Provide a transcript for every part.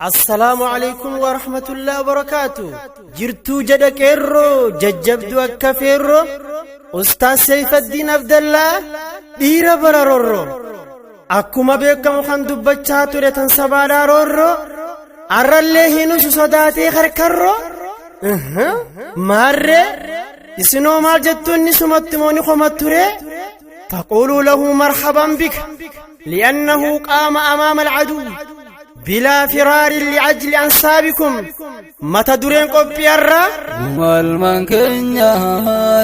Assalaamu alaikum wa rahmatullahi wa barakaatu. Jirtuu jedha qeerroo jajjabduu akka feerroo. Ustaaz Seyfaddiin Abdallaa dhiira bara roorroo. Akkuma beekamu kan dubbachaa ture tan sabaadhaa roorroo. Arrallee hin usu sodaatee karkarroo. Maarree isinoo maal jettu inni sumatti moo ni komatture? تقول له مرحبا بك لأنه قام أمام العدو بلا فرار لعجل أنسابكم متى درين قبي الرا Gumalmaan keenya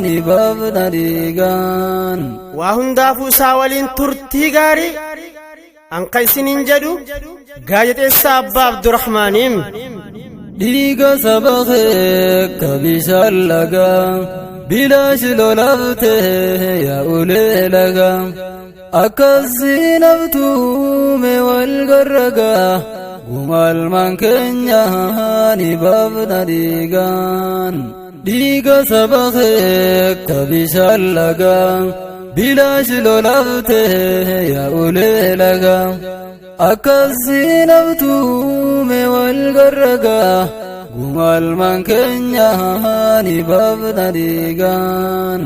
ni baafna dhiigaan. Waa hundaafuu isaa waliin turtii gaarii anka isiniin jedhu gaazexeessaa Abbaa Abdurrahmaaniin. Dhiiga saba kee ka bishaan lagaa bilaash lolaftee yaa ulee lagaa. Akkasii naftuu mee wal garragaa gumalmaan keenya ni baafna dhiigaan. Dhiiga saba kee ka bishaan lagaa bilaash lolaftee yaa ulee lagaa. Akkasii naftuu mee wal garragaa gumalmaan keenya ni baafna dhiigaan.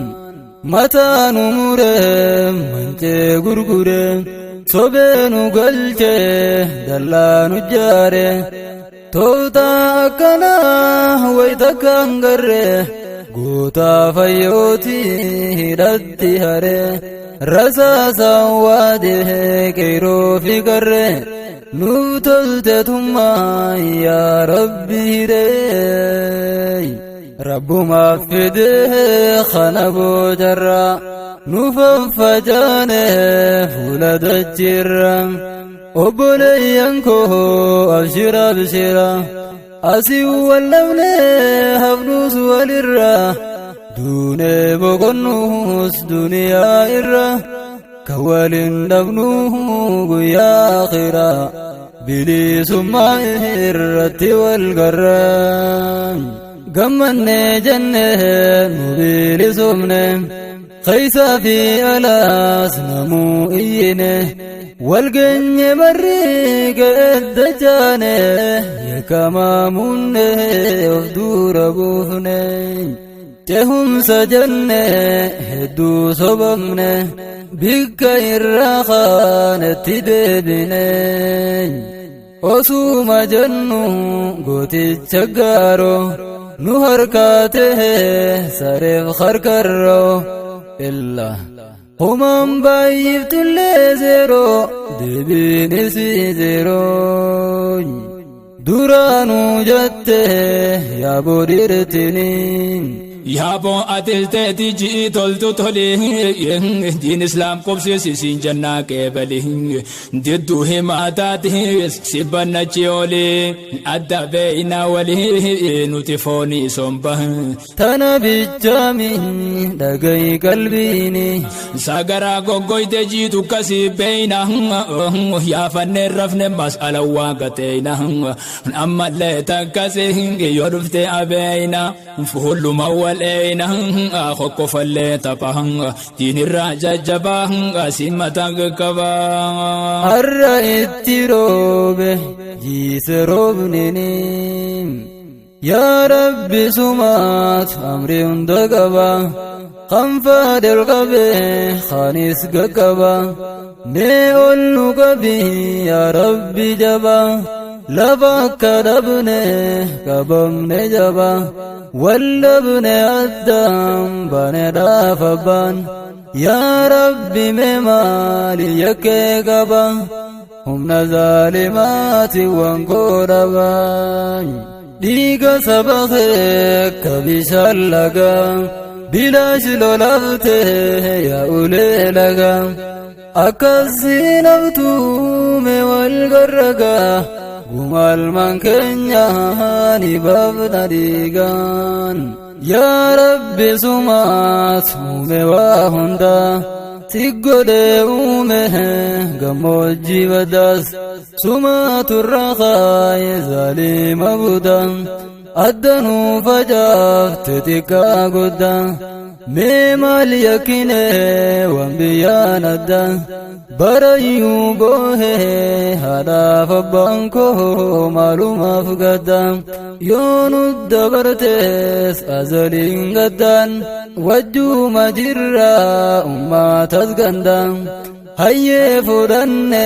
Mataa nu muree mancee gurgure sobee nu galchee dallaa nu jaare tooftaa akkanaa wayita kan garree gootaa fayyootii hidhatti haree rasaasaan waadee qeeroo fi garree nuuf tolte tummaa yaa rabbi hiree. Rabbumaaf fidee kana boodarra nu faffacaane fuula dachiirra. Obboleeyyan koo abshira abshira asii wallabne hafnuus walirra duunee boqonnuus duniyaa irra kan waliin dhabnu guyyaa akhiraa bilisummaa irratti wal garra. Gammannee jennee nu bilisumne keessa fi alaas namuu iyyine walgeenye barri geeddachaane yakkamaamunne of dura buufne cehumsa jenne hedduu sobamne bikka irraa kaanetti deebine osuma jennu gooticha gaaroo nu harkaa ta'e sareef harkarroo illa humaan baay'iftullee zeeroo deebiin isii zeeroo duraanuu jette yaa boodhirtiniin. Yaaboo atilteeti ji'i toltu toli diin islaam qubsiisi siin jannaa qeebali didduu himaataati si bannachi oli adda beeyna wali nuti foonii somba. Tana bichaami dhagayi qalbiini. Sagaraa goggoyte jiitu kasii beeyna yaafannee rafne mas'ala waa gateeyna ammallee takkasi yoo dhufte abeeyna fuulluma wal eeyna kokkofallee tapha diinirraa jajjabaa si mataa qaqqaba. Har'a itti roobe jiise roobnini. Yaa Rabbi sumaat amri hunda qaba. Kan faadhel qabe kanis qaqqaba. Mee ol nu qabi yaa Rabbi jaba. Lafa akka dhabne qabamne jaba. Wallabne addaan baane dhaafabbaan. Yaa Rabbi mee maali yakkee qaba. Humna zaalimaati waan godhaban. Dhiiga saba kee ka bishaan lagaa bilaash lolaftee yaa ulee lagaa. Akkasii naftuu mee wal garragaa gumalmaan keenya ni baafna dhiigaan. Yaa Rabbi sumaat uume waa hundaa si godhee uume gammoojjii baddaas sumaatu irra kaaye zaalima budaa. Addanuu facaafte xiqqaa guddaa. Mee maal yakkine waan biyyaan adda barayyuu boohee haadhaaf abbaan koo maalumaaf gadda yoo nu dabartees azaliin gaddaan wajjuma jirra ummaatas ganda hayyee fudhanne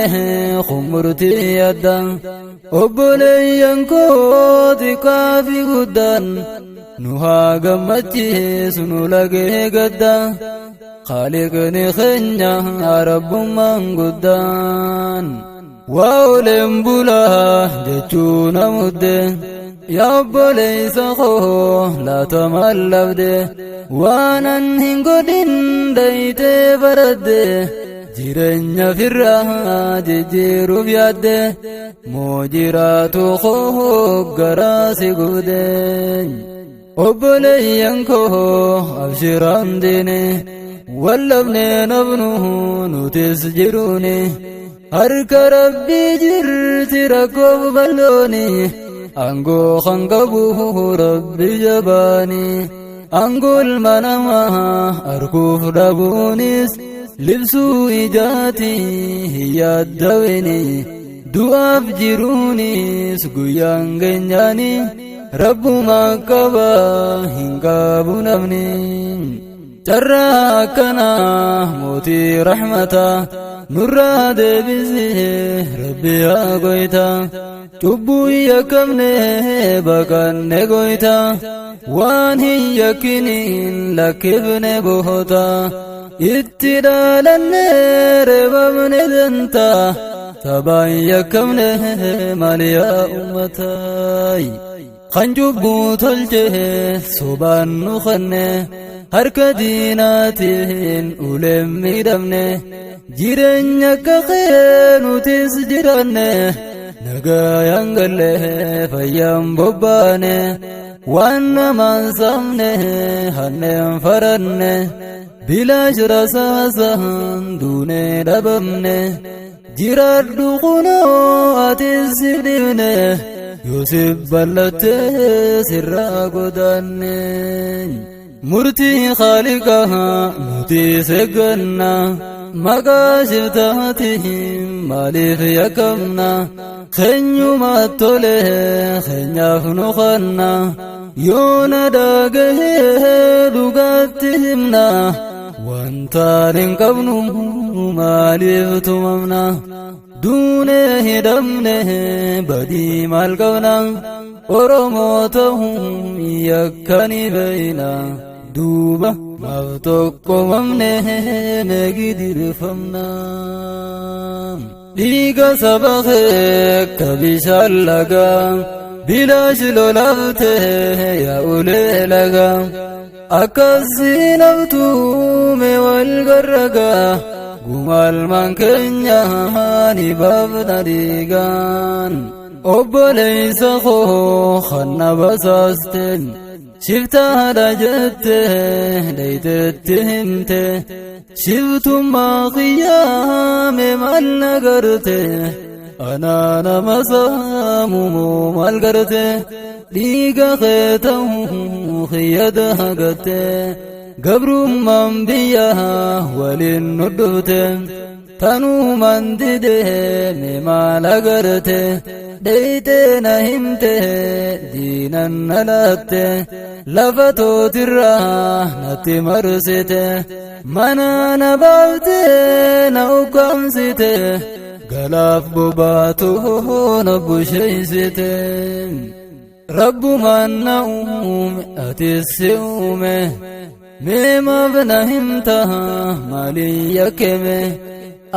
murtii adda obboleeyyan koo xiqqaa fi guddaan nu haa gammachiisu nu lagee gadda Khaliqni keenya rabbummaan guddaan waa oleen bulaa jechuu na mudde yaa obboleessa koo laata maal dhabde waanan hin godhin dayitee baradde jireenya firraa jijjiiruuf yaadde moo jiraatu koo garaa si gubde. Obboleeyyan koo abshiraan diine wallabnee nabnu nutis jiruuni harka rabbii jirti rakkoof bal'ooni aangoo kan qabu rabbi jabaani aangoo ilma namaa arguuf dhabuunis libsuu ijaati hin yaaddawini du'aaf jiruunis guyyaan geenyaani rabbuma qaba hin qabu namni carraa akkanaa mootii rahmataa nurraa deebisee rabbi haa goyta cubbuu yakkamne baqanne goyta waan hin yakkiniin lakkifne bohota itti dhaalanne reebamne danta sabaan yakkamne maal yaa ummataay kan cubbuu tolche sobaan nu kanne harka diinaatiin uleen miidhamne jireenya akka kee nutis jiraanne nagayaan galle fayyaan bobbaane waan namaan saamne hanneen faranne bilaash rasaasaan duunee dhabamne jiraadhu kunoo atis si dhibne Yoosef ballattee sirraa godaanne murtii Khaaliqaa nuti seegganna maqaa shiftaatiin maaliif yakkamna keenyuma tole keenyaaf nu kanna yoona dhagahee dhugaatti himna wantaan hin qabnu maaliif tumamna duune hidhamne badii maal qabna Oromoo ta'uun yakkani beeyna duuba maaf tokkomamne meegidirfamna. Dhiiga saba kee akka bishaan lagaa bilaash lolaafte yaa ulee lagaa akkasii naftu mee wal garragaa gumaalmaan keenya ni baafna dhiigaan. Obboleessa koo kan na basaasteen shiftaadha jette dayteetti himte shiftummaa qiyyaame maal na garte anaa nama saamu moo maal garte dhiiga kee ta'uu kiyya dagatte gabrummaan biyya waliin nu dhufte tanuumaan didee mee maal agarte dheeytee na himte diinan na laatte lafa tootirraa natti marsite mana na baafte na ukkaamsite galaaf bobaatu na busheessite rabbumaan na uume atis si uume mee maaf na himta maaliin yakkeme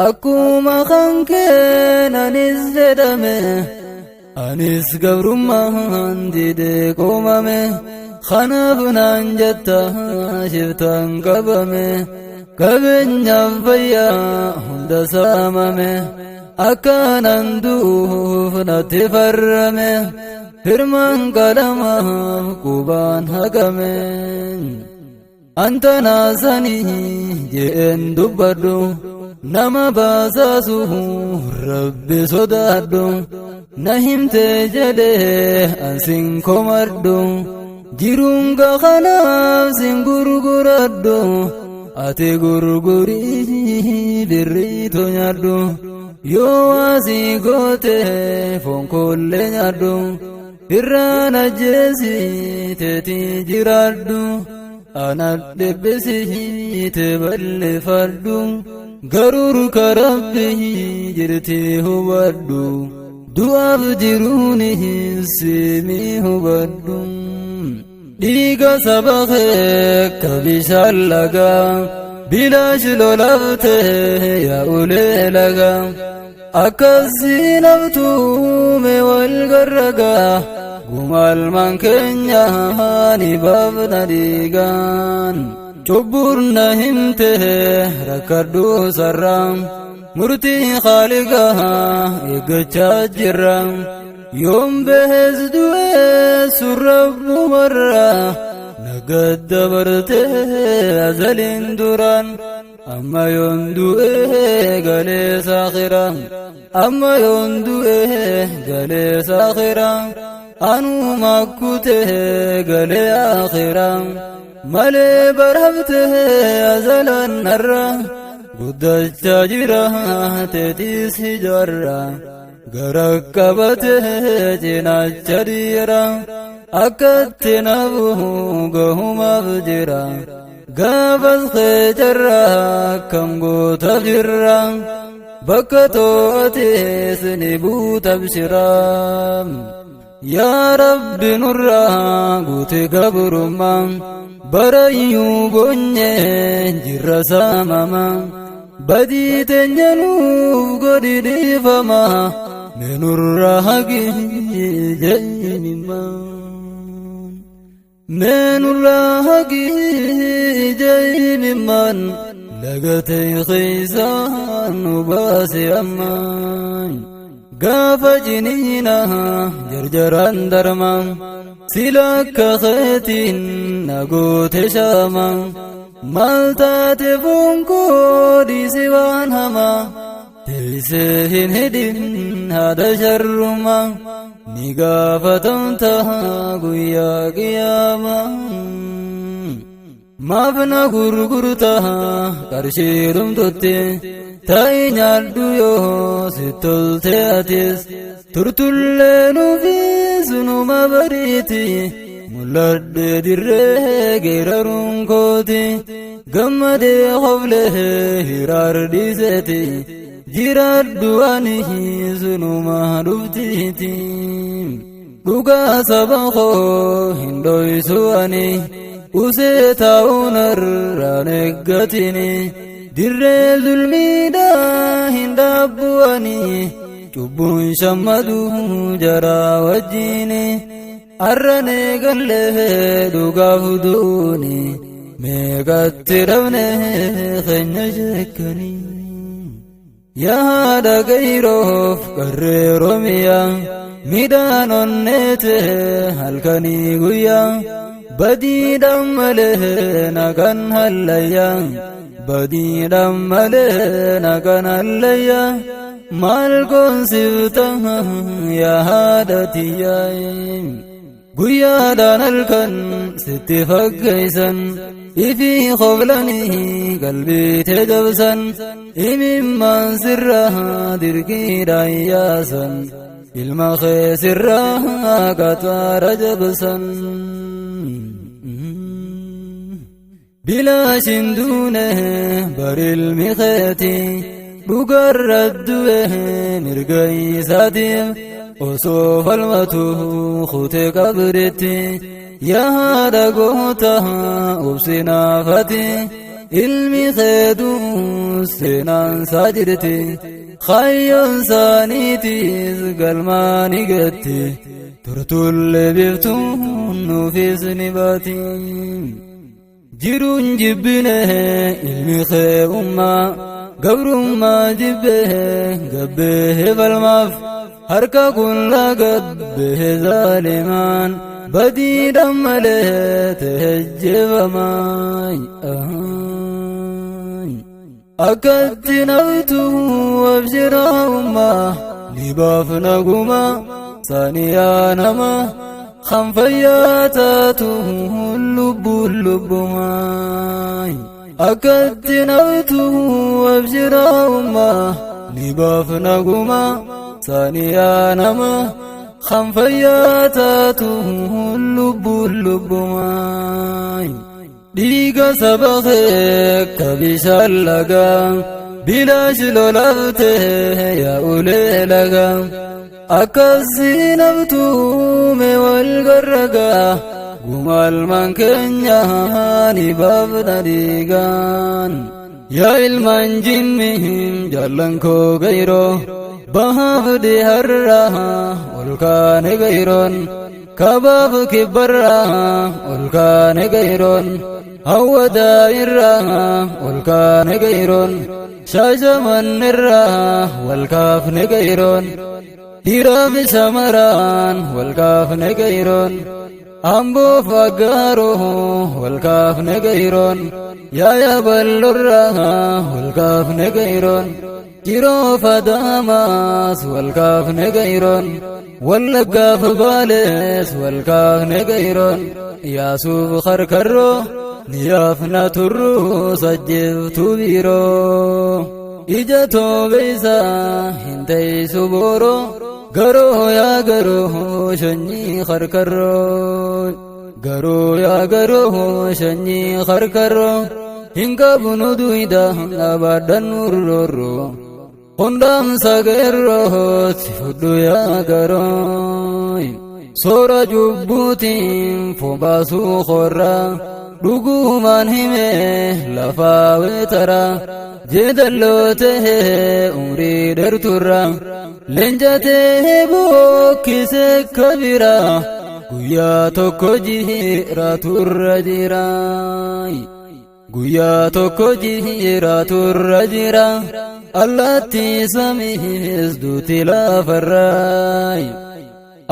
akkuma kan keen anis jedhame anis gabrummaan didee qoomame kanaaf naan jetta shiftaan qabame qabeenyaaf fayyaa hunda saamame akkanan du'uuf natti farrame firmaan qalamaaf qubaan haqame anta naasanii je'een dubbadhu nama baasaasu rabbi sodaadhu. Na himte jedhee ansin komadhu, jiruun kanaaf sin gurguradhu. Ati gurgurii birriitu nyaadhu, yoo asii goote foon koollee nyaadhu. Irraan ajjeesi teetii jiraadhu, ana dhibbisi te balleeffadhu. Garuu karabbii jirti hubadhu, du'aaf jiruun simii hubadhu. Dhiiga saba kee ka bishaan lagaa bilaash lolafte yaa ulee lagaa, akkasii naftuume wal garragaa. Gumaalmaan keenya ni baafna dhiigaan. Cubbuun na himte rakkadhu sarraa, murtii Khaaliqaa eeggachaa jirra. Yoom behes du'e surrabbumarra nagadda barte azaliin duraan. Amma yoon du'e galee saakhira, amma yoon du'e galee saakhira, anuma kute galee akhira malee barhabte azalan narra. Guddachaa jira teetiis hijarra, gara qabate cinaacha dhiira, akkatti nafu gahumaaf jira. Gaafas keejarra akkam goota jirra, bakka to'atees ni buuta bishira. Yaa Rabbi, nurraa guute gabrummaa, barayyuu boonye jirra saamama. Badii teenya nuuf godhi dhiifama, mee nurraa haqi je'imimmaan, mee nurraa haqi je'imimmaan. Lagatee keeysaan nu baase ammaan, gaafa jiniina jarjaraan darma sila akka keetiin na goote shaama. Maal taate foon koo, dhiisi waan hamaa, teessee hin hidhin haadha sharruma, ni gaafatamta guyyaa qiyaamaa. Maaf na gurgurta qarshii dhumtutti? Ta'i nyaadhu yoo si tolte atis, turtullee nuufis numa bariiti. Mul'adhe dirree geeraruun kooti, gammadee hoflee hiraar dhiiseeti. Jiraadhu ani sunuma dhuftiiti. Dhugaa saba koo hin dhoysu ani, usee taa'uun irraan eeggatini. Dirree zulmiidhaa hin dhaabbu ani, cubbuun shammadu jaraa wajjini. Arran eegallee dhugaaf duuni, meeqatti dhabne keenya shekkanii. Yaa haadha qayroof qarree Oromiyaa, midhaan onneete halkanii guyyaa. Badiidhaan malee nagaan hallayyaa, badiidhaan malee nagaan hallayyaa. Maal goonsifta yaa haadha tiyyaa? Guyyaadhaan halkan sitti fakkeeysan, ifii koblanii qalbii tee jabsan, imimmaan sirraa dirqiidhaan yaasan, ilma kee sirraa qaxaara jabsan. Bilaashin duune bar ilmi keeti, dhugarra du'e mirga isaatiif osoo falmatu kute qabritti. Yaa haadha goota obsinaafati, ilmi keetuu seenaan isaa jirti, kaayyoon isaaniitis galmaa ni gatti. Turtullee biiftuun nuufis ni baati. Jiruun jibbine ilmi kee ummaa, gabrummaa jibbee gabbee falmaaf, harka qullaa gabbee zaalimaan badiidhaan malee tehejjeefamaa. Akkatti naftu abshiraa ummaa. Ni baafna gumaa saaniyaa nama kan fayyaa taatu lubbuun lubbumaa. Akkatti naftu abshiraa ummaa ni baafna gumaa saaniyaa nama kan fayyaa taatu lubbuun lubbumaa. Dhiiga saba kee ka bishaan lagaa bilaash lolaafte yaa ulee lagaa akkasii naftu mee wal garragaa gumaalmaan keenya ni baafna dhiigaan. Yaa ilmaan jinni jaallan koo gayroo bahaaf dhiharraa ol kaane gayroon kabaaf kibbarraa ol kaane gayroon hawwadaa irraa ol kaane gayroon shaashamannirraa wal kaafne gayroon dhiiraaf shamaraan wal kaafne gayroon amboof aggaaroo wal kaafne gayroon yaaya ballorraa wal kaafne gayroon jiroof adaamaas wal kaafne gayroon wallaggaaf baalees wal kaafne gayroon yaasuuf karkarroo niyaafna turruu sajjeeftuu biiroo ija toobeeysa hin teeysu booroo garoo yaa garoo shanyii karkarroo garoo yaa garoo shanyii karkarroo hin qabnu duyda abaadhannu roorroo hundaamsa geerrooti fudhu yaa garoo soora cubbuutiin foon baasuu qorraa dhugumaan hime lafaa weetara jeedalloo ta'ee umrii dheerturra leenca ta'ee bookkise kabira guyyaa tokko jiraaturra jira guyyaa tokko jiraaturra jira allaatti samiis duuti lafarraa.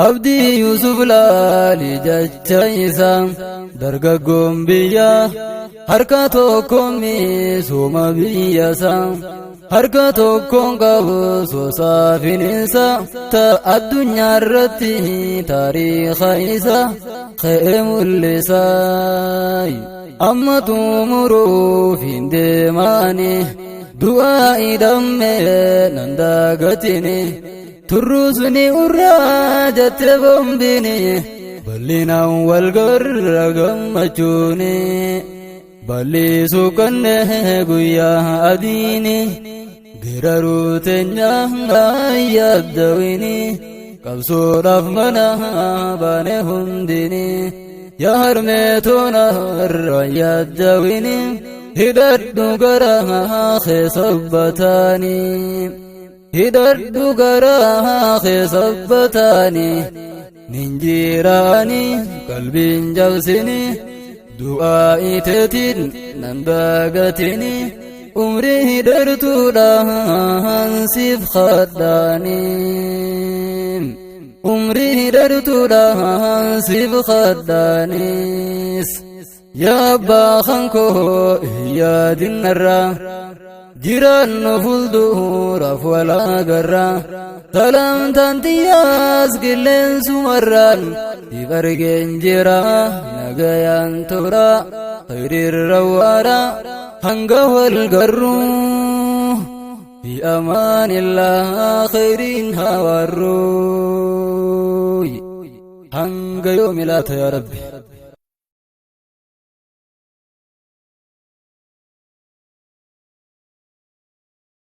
Abdii Yusuf laali jecha isaa dargaggoon biyya harka tokkoon misooma biyya isaa harka tokkoon qabu sosaafininsa ta addunyaa irratti taariika isa ka'ee mul'isa. Amma xumuruuf hin deemaani du'aa hidhammee nan daagatini. Turruusni urraa jette bombini bal'inaan wal garra gammachuuni bal'isu kanne guyyaa adiini geraruu teenya yaaddawini qabsoodhaaf mana baane hundini yaa harmeetoona irra yaaddawini hidhadhu gara keessabbataanii. Hidhadhu garaa keessabbataani ninjiraani qalbiin jabsini du'aa iteetiin nan daagatini umrii dheertuudhaan siif kadhaani umrii dheertuudhaan siif kadhaanis yaa abbaa kankoo yaadinarraa jiraannu fuulduraaf wal agarra salamtaan xiyyaas qilleensumarraan if argeen jira nagayaan tura khayriirra waara hanga wal garruu fi amaanillah khayriin hawarruu hanga yoomi laata yaa rabbi.